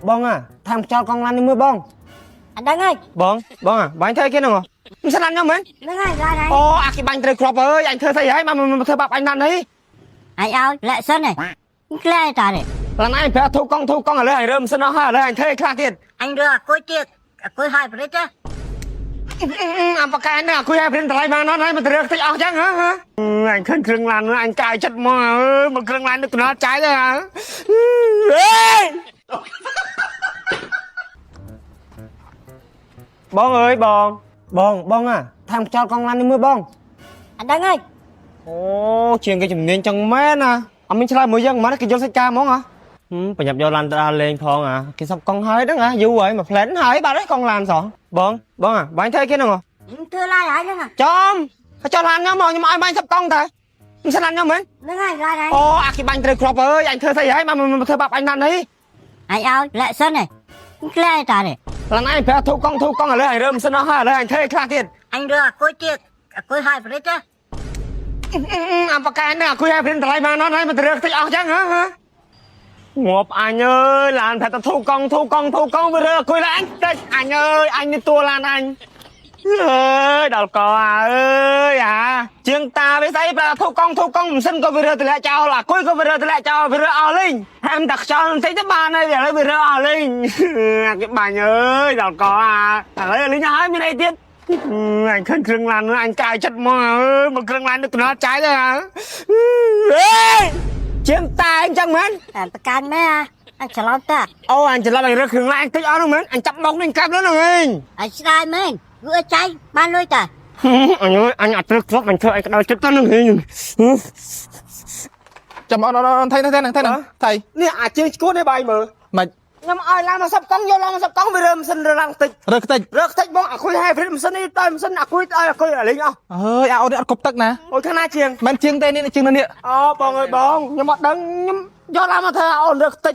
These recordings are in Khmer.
បងអាថែមខ្យល់កង់ឡាននេះមើលបង អត់ដឹងហើយ បងបងអាបាញ់ធ្វើអីគេហ្នឹងហ៎មិនស្ដាប់ខ្ញុំមែន ហ្នឹងហើយឡានហើយ អូអាគេបាញ់ត្រូវគ្រាប់អើយអញធ្វើស្អីហើយមកមកធ្វើបាបអញណាស់នេះ អញឲ្យលាក់សិនហ៎ក្លែតានេះ ឡានឯងប្រាប់ធូកង់ធូកង់ឥឡូវអញរើម៉ាស៊ីនអស់ហើយឥឡូវអញធ្វើអីខ្លះទៀត អញរើអាគុយទៀតអាគុយ hybrid ទេ អាប៉ាកែនេះអាគួយឲ្យព្រិនតម្លៃបានអត់ហើយមកទៅរើខ្ទេចអស់ចឹងហ៎ហ៎អញឃើញគ្រឿងឡាននោះអញកាយចិត្តមកអើយមកគ្រឿងឡាននេះកណ្ដាលចាយទៅហ៎អេយបងអើយបងបងបងអាថែមខ្យល់កង់ឡាននេះមើលបង អត់ដឹងហើយ អូជាងគេជំនាញចឹងមែនណាអត់មានឆ្លើយមួយយើងហ្មងគេយល់សាច់ការហ្មងហ៎បញ្ញាប់យកឡានទៅដើរលេងផងអាគេសັບកង់ហើយហ្នឹងហ៎យូរហើយមួយផ្លែនហើយបាត់ហើយកង់ឡានសោះបងបងអាបាញ់ធ្វើអីគេហ្នឹងហ៎ ធ្វើឡានហើយហ្នឹង ចំហើយចុះឡានខ្ញុំមកខ្ញុំឲ្យបាញ់សັບកង់តើមិនស្ដាប់ខ្ញុំមែន ហ្នឹងហើយឡានហើយ អូអាគេបាញ់ត្រូវគ្រាប់អើយអញធ្វើស្អីហើយមកមកធ្វើបាបអញណាស់នេះ អញឲ្យលាក់សិនហ៎ក្លែតានេះ ឡានឯងប្រាប់ធូកង់ធូកង់ឥឡូវអញរើម៉ាស៊ីនអស់ហើយឥឡូវអញធ្វើអីខ្លះទៀត អញរើអាគុយទៀតអាគុយ hybrid ទេ អាប៉ាកែនេះអាគួយឲ្យព្រិនតម្លៃបានអត់ហើយមកទៅរើខ្ទេចអស់ចឹងហ៎ហ៎ងាប់អញអើយឡានប្រាប់តែធូកង់ធូកង់ធូកង់វារើអាគុយឡានតិចអញអើយអញនេះតួឡានអញអើយដល់កអើយអាជាងតាវាស្អីប្រាប់ធូកង់ធូកង់ម៉ាស៊ីនក៏វារើតម្លាក់ចោលអាគុយក៏វារើតម្លាក់ចោលវារើអស់លេងហាមតែខ្យល់បន្តិចទៅបានហើយឥឡូវវារើអស់លេងអាគេបាញ់អើយដល់កអាឥឡូវលេងហើយមានអីទៀត អញឃើញគ្រឿងឡាននោះអញកាយចិត្តមកអើយមកគ្រឿងឡាននេះកណ្ដាលចាយទៅហ่าអេយជាងតាអញ្ចឹងមែន តែប្រកាន់មែនអញច្រឡំតា អូអញច្រឡំអញរើគ្រឿងឡានអញតិចអស់នោះមែនអញចាប់មកនេះកាប់នោះហ្នឹងឯង អញស្ដាយមែនវាចៃបានលុយតា អញអើយអញអត់ត្រូវគ្រាប់អញធ្វើអញក្តៅចិត្តទៅហ្នឹងឯង ចាំអូនអូនអូនថៃថៃថៃថៃថៃ នេះអាជើងឈួតនេះបាយមើល មិន ខ្ញុំឲ្យឡានមកសັບកង់យកឡានមកសັບកង់វារើម៉ាស៊ីនរើឡានតិច រើខ្ទេច រើខ្ទេចបងអាគុយហើយព្រិនម៉ាស៊ីននេះតើម៉ាស៊ីនអាគុយឲ្យអាគុយអាលេងអស់ អើយអាអូននេះអត់គប់ទឹកណា អូយខាងណាជាង មិនជាងទេនេះជាងនៅនេះ អូបងអើយបងខ្ញុំអត់ដឹងខ្ញុំយកឡានមកធ្វើអូនរើខ្ទេច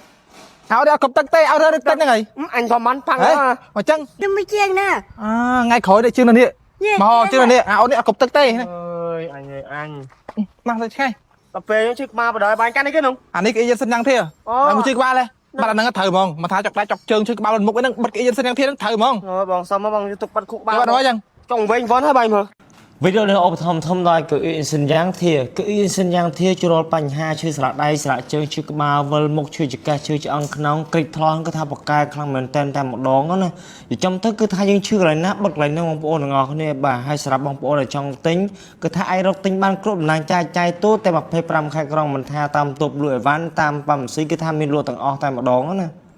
អាអូននេះអត់គប់ទឹកទេឲ្យរើទឹកហ្នឹងហើយ អញក៏មិនផាំង ហេអញ្ចឹង ខ្ញុំមិនជាងណា អើថ្ងៃក្រោយនេះជាងនៅនេះមកជាងនៅនេះអាអូននេះអត់គប់ទឹកទេ អើយអញអើយអញ មកទៅឆ្ងាយ ដល់ពេលខ្ញុំជិះក្បាលបដ ாய் បាញ់កាន់នេះគេនោះ អានេះគេយិនសិនយ៉ាងធាអាមួយជិះក្បាលទេបាត់អាហ្នឹងត្រូវហ្មងមកថាចុកដៃចុកជើងជិះក្បាលមុខហ្នឹងបិទគេយិនសិនយ៉ាងធាហ្នឹងត្រូវហ្មង អូបងសុំមកបងយកទុកបាត់ខុកក្បាល បាត់ហើយចឹង ចង់វិញវ៉នហើយបាញ់មើល វីដេអូនេះឧបត្ថម្ភធំដោយកៅអ៊ីសិនយ៉ាងធាកៅអ៊ីសិនយ៉ាងធាជ្រុលបញ្ហាឈឺស្លាកដៃស្លាកជើងឈឺក្បាលវិលមុខឈឺចង្កេះឈឺឆ្អឹងខ្នងក្រិចថ្លង់គឺថាបកកែខ្លាំងមែនតែនតែម្ដងណានិយាយចំទៅគឺថាយើងឈឺកន្លែងណាបិទកន្លែងហ្នឹងបងប្អូនទាំងអស់គ្នាបាទហើយសម្រាប់បងប្អូនដែលចង់ទិញគឺថាអាចរកទិញបានគ្រប់បណ្ដាញចាយចាយទូតែ25ខែក្រុងមិនថាតាមតូបលក់អីវ៉ាន់តាមប៉ាម៉ាស៊ីគឺថាមានលក់ទាំងអស់តែម្ដងណា។